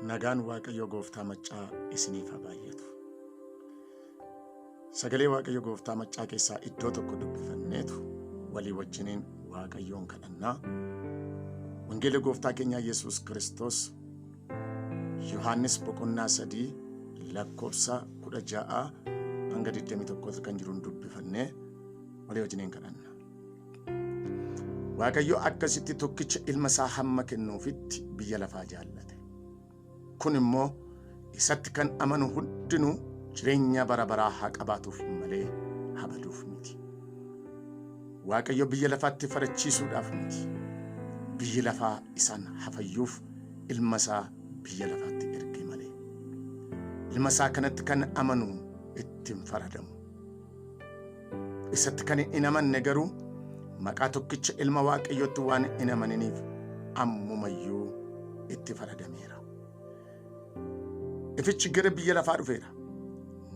Nagaan Waaqayyo Gooftaa Maccaa isiniif haa baay'atu. Sagalee Waaqayyo Gooftaa Maccaa keessaa iddoo tokko dubbifanneetu walii wajjiniin Waaqayyoon kadhannaa. Wangeela Gooftaa keenyaa Yesuus Kiristoos Yohaannis boqonnaa 3 lakkoofsa 16 hanga 21 kan jiruun dubbifannee walii wajjiniin kadhanna. Waaqayyo akkasitti tokkicha ilma isaa hamma kennuufitti biyya lafaa jaallate. Kun immoo isatti kan amanu hundinuu jireenya bara baraa haa qabaatuuf malee haa baduuf miti. Waaqayyo biyya lafaatti farachiisuudhaaf miti. Biyyi lafaa isaan hafayyuuf ilma isaa biyya lafaatti erge malee. Ilma isaa kanatti kan amanu itti hin faradamu. Isatti kan hin amanne garuu maqaa tokkicha ilma Waaqayyootti waan hin amaniniif ammumayyuu itti faradameera. Ifichi gara biyya lafaa dhufeera.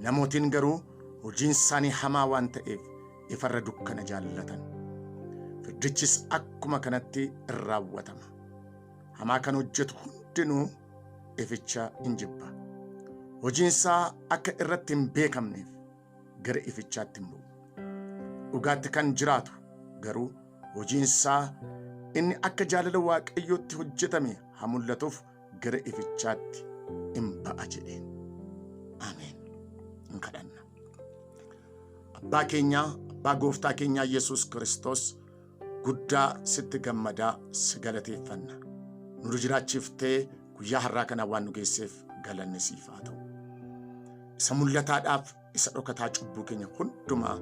Namootiin garuu hojiin isaanii hamaa waan ta'eef ifarra dukkana jaallatan. Firdichis akkuma kanatti in raawwatama. Hamaa kan hojjetu hundinuu ificha in jibba. Hojiin isaa akka irratti hin beekamneef gara ifichaatti hin bu'u. Dhugaatti kan jiraatu garuu hojiin isaa inni akka jaalala Waaqayyootti hojjetame haa mul'atuuf gara ifichaatti in ba'a jedheen. Ameen. In kadhanna. Abbaa keenyaa, Abbaa Gooftaa keenyaa Yesuus Kiristoos guddaa sitti gammadaa si galateeffanna. Nu jiraachiftee guyyaa har'aa kana waan nu geesseef galanni siif haa ta'u. Isa mul'ataadhaaf isa dhokataa cubbuu keenya hundumaa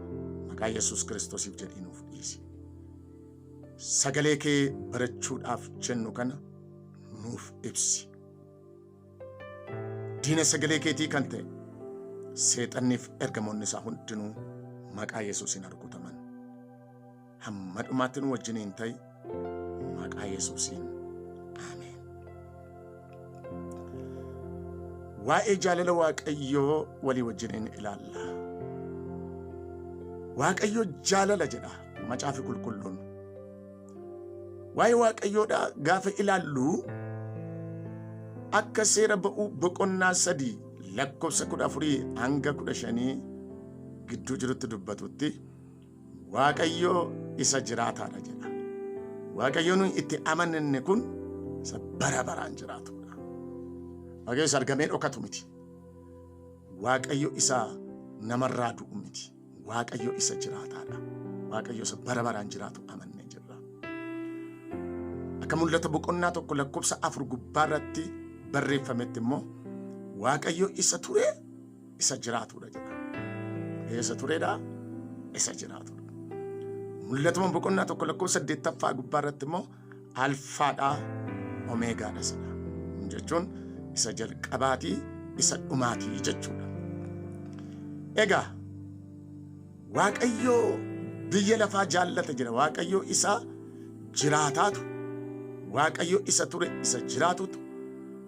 maqaa Yesuus Kiristoosiif jedhii nuuf dhiisi. Sagalee kee barachuudhaaf jennu kana nuuf ibsi. Diina sagalee keetii kan ta'e seexanniif ergamoonni isaa hundinuu maqaa Yesuusiin haa rukutaman. Hamma dhumaatti nu wajjiniin ta'i maqaa Yesuusiin. Ameen. Waa'ee jaalala Waaqayyoo walii wajjiniin ilaalla. Waaqayyo jaalala jedha macaafi qulqulluun. Waa'ee Waaqayyoodha gaafa ilaallu akka seera ba'uu boqonnaa 3 lakkoofsa 14 hanga 15 gidduu jirutti dubbatutti Waaqayyo isa jiraataadha jedha. Waaqayyo nuyi itti amananne kun isa bara baraan jiraatudha. Waaqayyo isa argamee dhokatu miti. Waaqayyo isa namarraa du'u miti. Waaqayyo isa jiraataadha. Waaqayyo isa bara baraan jiraatu amannee jirra. Akka mul'ata boqonnaa 1 lakkoofsa 4 gubbaarratti barreeffametti immoo Waaqayyo isa ture isa jiraatudha jedha. Isa turedha isa jiraatudha. Mul'atuma boqonnaa 1 lakkoofsa 8ffaa gubbaarratti immoo alfaadha omeegaadha jedha. Jechuun isa jalqabaatii isa dhumaatii jechuudha. Egaa Waaqayyo biyya lafaa jaallata jedha. Waaqayyo isa jiraataatu, Waaqayyo isa ture isa jiraatutu,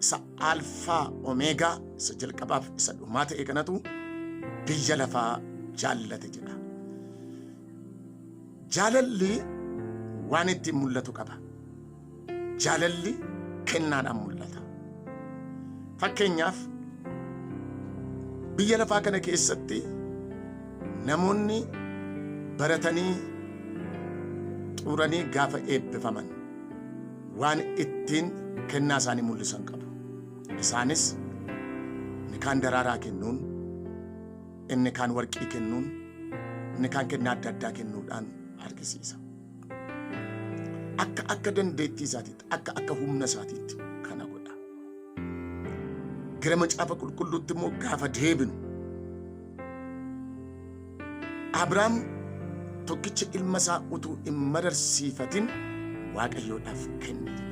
isa alfaa omeegaa isa jalqabaaf isa dhumaa ta'e kanatu biyya lafaa jaallate jedha. Jaalalli waan ittiin mul'atu qaba. Jaalalli kennaadhaan mul'ata. Fakkeenyaaf biyya lafaa kana keessatti namoonni baratanii xumuranii gaafa eebbifaman waan ittiin kennaa isaanii mul'isan qabu. Isaanis inni kaan daraaraa kennuun, inni kaan warqii kennuun, inni kaan kennaa adda addaa kennuudhaan argisiisa. Akka akka dandeettii isaatiitti, akka akka humna isaatiitti kana godha. Gara macaafa qulqulluutti immoo gaafa deebinu Abrahaam tokkicha ilma isaa utuu hin mararsiifatin Waaqayyoodhaaf kenne jedha.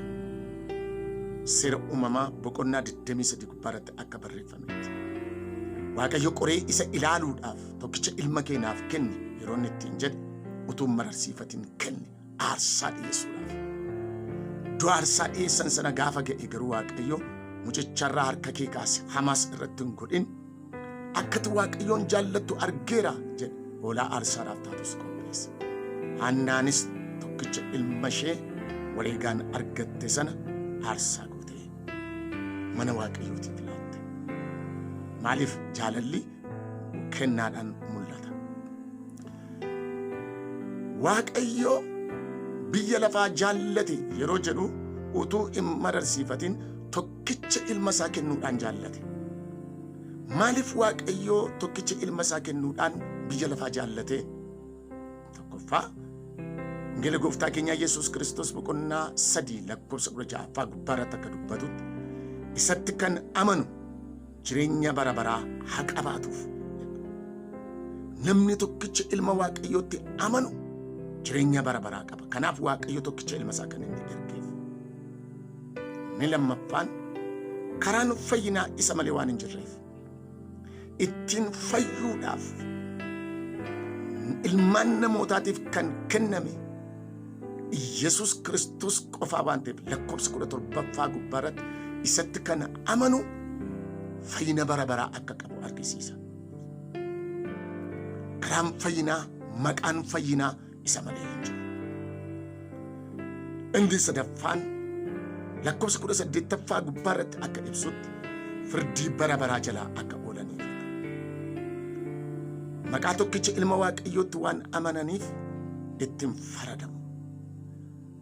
Seera uumamaa boqonnaa 23 gubbaarratti akka barreeffametti. Waaqayyo qoree isa ilaaluudhaaf tokkicha ilma kee naaf kenni yeroo inni ittiin jedhe utuu hin mararsiifatin kenne aarsaa dhiyeessuudhaaf. Iddoo aarsaa dhiyeessan sana gaafa ga'e garuu Waaqayyo mucicharraa harka kee kaasi hamaas irratti hin godhin akkati Waaqayyoon jaallattu argeera jedhe hoolaa aarsaadhaaf taatus qopheesse. Haannaanis tokkicha ilma ishee wareegaan argatte sana aarsaa gootee mana Waaqayyootiif laatte. Maaliif jaalalli kennaadhaan mul'ata. Waaqayyo biyya lafaa jaallate yeroo jedhu utuu hin mararsiifatin tokkicha ilma isaa kennuudhaan jaallate. Maaliif Waaqayyo tokkicha ilma isaa kennuudhaan biyya lafaa jaallate? Tokkoffaa, Wangeela Gooftaa keenyaa Yesuus Kiristoos boqonnaa 3 lakkoofsa 16ffaa gubbaa irratti akka dubbatutti, isatti kan amanu jireenya bara baraa haa qabaatuuf. Namni tokkicha ilma Waaqayyootti amanu jireenya bara baraa qaba. Kanaaf Waaqayyo tokkicha ilma isaa kan inni ergeef. Inni lammaffaan, karaan fayyinaa isa malee waan hin jirreef, ittiin fayyuudhaaf ilmaan namootaatiif kan kenname Yesuus Kiristoos qofaa waan ta'eef, lakkoofsa 17ffaa gubbaa irratti isatti kan amanu fayyina bara baraa akka qabu argisiisa. Karaan fayyinaa, maqaan fayyinaa isa malee hin jiru. Inni sadaffaan lakkoofsa 18ffaa gubbaa irratti akka ibsutti firdii bara baraa jalaa akka oolaniif. Maqaa tokkicha ilma Waaqayyootti waan amananiif ittiin faradamu.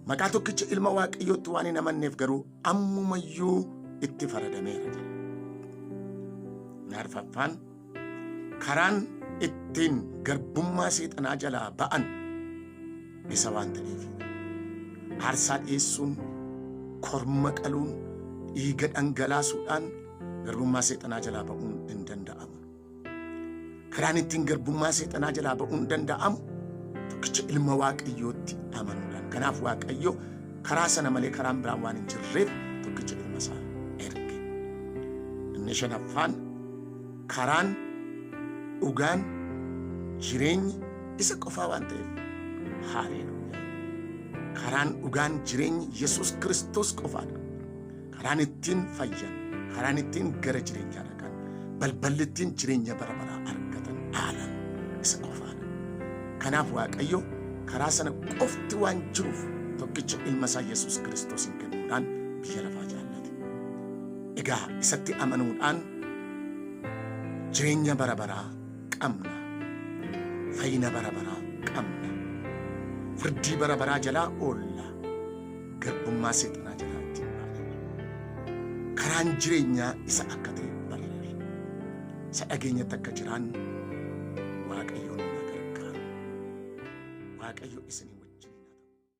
Maqaa tokkicha ilma Waaqayyootti waan hin amanneef garuu ammumayyuu itti faradameera jedha. Inni arfaffaan, karaan ittiin garbummaa seexanaa jalaa ba'an isa waan ta'eef. Aarsaa dhiyeessuun, korma qaluun, dhiiga dhangalaasuudhaan garbummaa seexanaa jalaa ba'uun hin danda'amu. Karaan ittiin garbummaa seexanaa jalaa ba'uun danda'amu tokkicha ilma Waaqayyootti amanuudhaan. Kanaaf Waaqayyo karaa sana malee karaan biraan waan hin jirreef tokkicha ilma isaa erge. Inni shanaffaan, karaan dhugaan jireenyi isa qofaa waan ta'eef. Haaleluuyaa. Karaan dhugaan jireenyi Yesuus Kiristoos qofaadha. Karaan ittiin fayyan, karaan ittiin gara jireenyaa dhaqan, balballi ittiin jireenya bara baraa argatan dhaalan isa qofaadha. Kanaaf Waaqayyo karaa sana qofti waan jiruuf tokkicha ilma isaa Yesuus Kiristoosiin kennuudhaan biyya lafaa jaallate. Egaa isatti amanuudhaan jireenya bara baraa qabna. Fayyina bara baraa qabna. Firdii bara baraa jalaa oolla. Garbummaa seexanaa jalaa ittiin baana. Karaan jireenyaa isa akka ta'e barreerra. Isa dhageenyatti akka jiraannu Waaqayyoon nu gargaaru. Waaqayyo isin